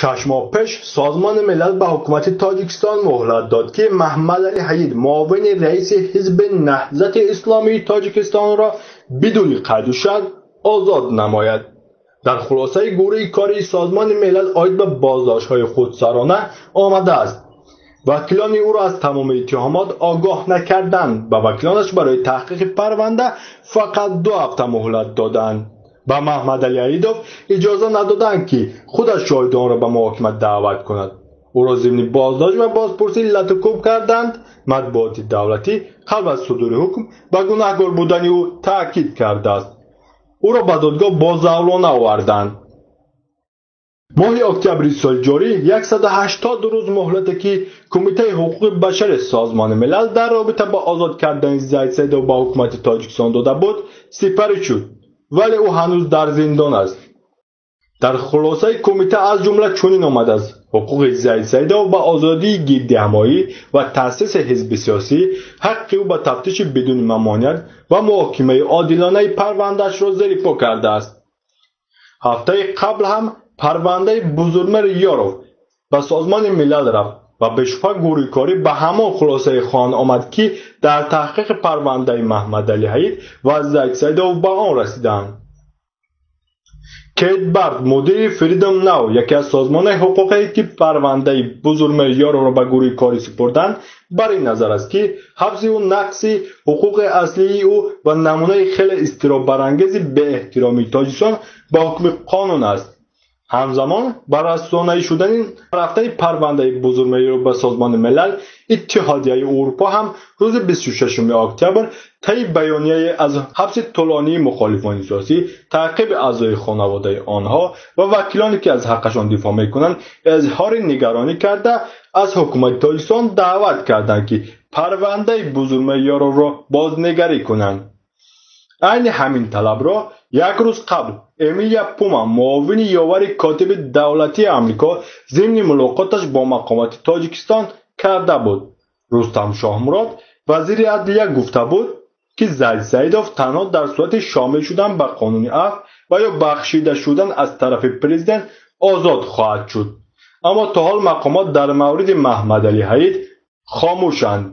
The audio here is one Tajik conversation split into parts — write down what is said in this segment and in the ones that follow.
6 моҳ пеш Созмони Милал ба ҳукумати Тоҷикистон муҳлат дод, ки Маҳмадалӣ Ҳаид, муовини раиси Ҳизби Наҳзати Исломии Тоҷикистонро бидуни қайду шарт озод намояд. Дар хулосаи гурӯҳи кории Созмони Милал оид ба боздоштҳои худсарона омадааст: вакилони ӯро аз тамоми иттиҳомот огоҳ накарданд ва вакилонаш барои таҳқиқи парванда фақат 2 ҳафта муҳлат доданд. Ба Маҳмадалӣ Ҳаидов иҷоза надоданд, ки худаш шоҳидонро ба муҳокима даъват кунад. Ӯро зимни боздошт ва бозпурсӣ латукӯб карданд. Матбуоти давлатӣ қабл аз судури ҳукм ба гунаҳкор будани ӯ таъкид кардааст. Ӯро ба додгоҳ бозавлона оварданд. Моҳи октябри соли ҷорӣ 180 рӯз муҳлате, ки Кумитаи ҳуқуқи башари Созмони Милал дар робита ба озод кардани Зайд Саидов ба ҳукумати Тоҷикистон дода буд, сипарӣ шуд, вале ӯ ҳанӯз дар зиндон аст. Дар хулосаи кумита аз ҷумла чунин омадааст: ҳуқуқи Зайд Саидов ба озодии гирдиҳамоӣ ва таъсиси ҳизби сиёсӣ, ҳаққи ӯ ба тафтиши бидуни мамоният ва муҳокимаи одилонаи парвандаашро зери по кардааст. Ҳафтаи қабл ҳам парвандаи Бузургмеҳр Ёров ба Созмони Милал рафт ва бешубҳа гурӯҳи корӣ ба ҳамон хулосае хоҳанд омад, ки дар таҳқиқи парвандаи Маҳмадалӣ Ҳаид ва Зайд Саидов ба он расиданд. Кейт Барт, мудири Freedom Now, яке аз созмонҳои ҳуқуқие, ки парвандаи Бузургмеҳр Ёровро ба гурӯҳи корӣ супурданд, бар ин назар аст, ки ҳабси ӯ нақси ҳуқуқи аслии ӯ ва намунаи хеле изтироббарангези беэҳтиромии Тоҷикистон ба ҳукми қонун аст. Ҳамзамон ба расонаӣ шудани рафтани парвандаи Бузургмеҳр Ёров ба Созмони Милал, Иттиҳодияи Аврупо ҳам рӯзи 26 октябр таи баёнияе аз ҳабси тӯлонии мухолифони сиёсӣ, таъқиби аъзои хонаводаи онҳо ва вакилоне, ки аз ҳаққашон дифоъ мекунанд, изҳори нигаронӣ карда, аз ҳукумати Тоҷикистон даъват карданд, ки парвандаи Бузургмеҳр Ёровро бознигарӣ кунанд. Айни ҳамин талабро як рӯз қабл Эмилия Пума, муовини ёвари котиби давлатии Амрико, зимни мулоқоташ бо мақомоти Тоҷикистон карда буд. Рустам Шоҳмурод, вазири адлия, гуфта буд, ки Зайд Саидов танҳо дар сурати шомил шудан ба қонуни афв ва ё бахшида шудан аз тарафи президент озод хоҳад шуд. Аммо то ҳол мақомот дар мавриди Маҳмадалӣ Ҳаид хомӯшанд.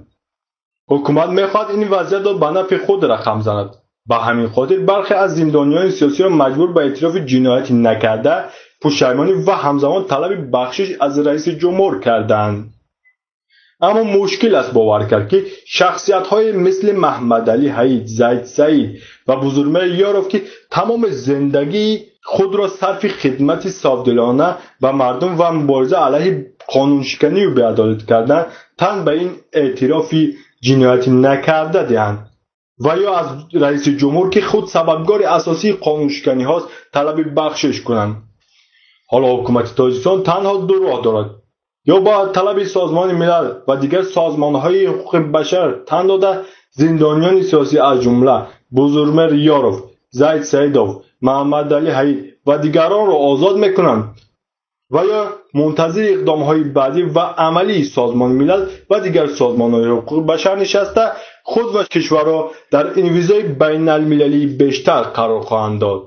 Ҳукумат мехоҳад ин вазъиятро ба нафъи худ рақам занад. Ба ҳамин хотир бархе аз зиндониёни сиёсиро маҷбур ба эътирофи ҷинояти накарда, пушаймонӣ ва ҳамзамон талаби бахшиш аз раиси ҷумҳур карданд. Аммо мушкил аст бовар кард, ки шахсиятҳое мисли Маҳмадалӣ Ҳаид, Зайд Саид ва Бузургмеҳр Ёров, ки тамоми зиндагии худро сарфи хидмати софдилона ба мардум ва мубориза алайҳи қонуншиканию беадолатӣ карданд, тан ба ин эътирофи ҷинояти накарда диҳанд ва ё аз раиси ҷумҳур, ки худ сабабгори асосии қонуншиканиҳост, талаби бахшиш кунанд. Ҳоло ҳукумати Тоҷикистон танҳо 2 роҳ дорад: ё ба талаби Созмони Милал ва дигар созмонҳои ҳуқуқи башар тан дода, зиндониёни сиёсӣ аз ҷумла Бузургмеҳр Ёров, Зайд Саидов, Маҳмадалӣ Ҳаид ва дигаронро озод мекунанд, ва ё мунтазири иқдомҳои баъдӣ ва амалии Созмони Милал ва дигар созмонҳои ҳуқуқи башар нишаста, худ ва кишварро дар инвизои байналмилалии бештар қарор хоҳанд дод.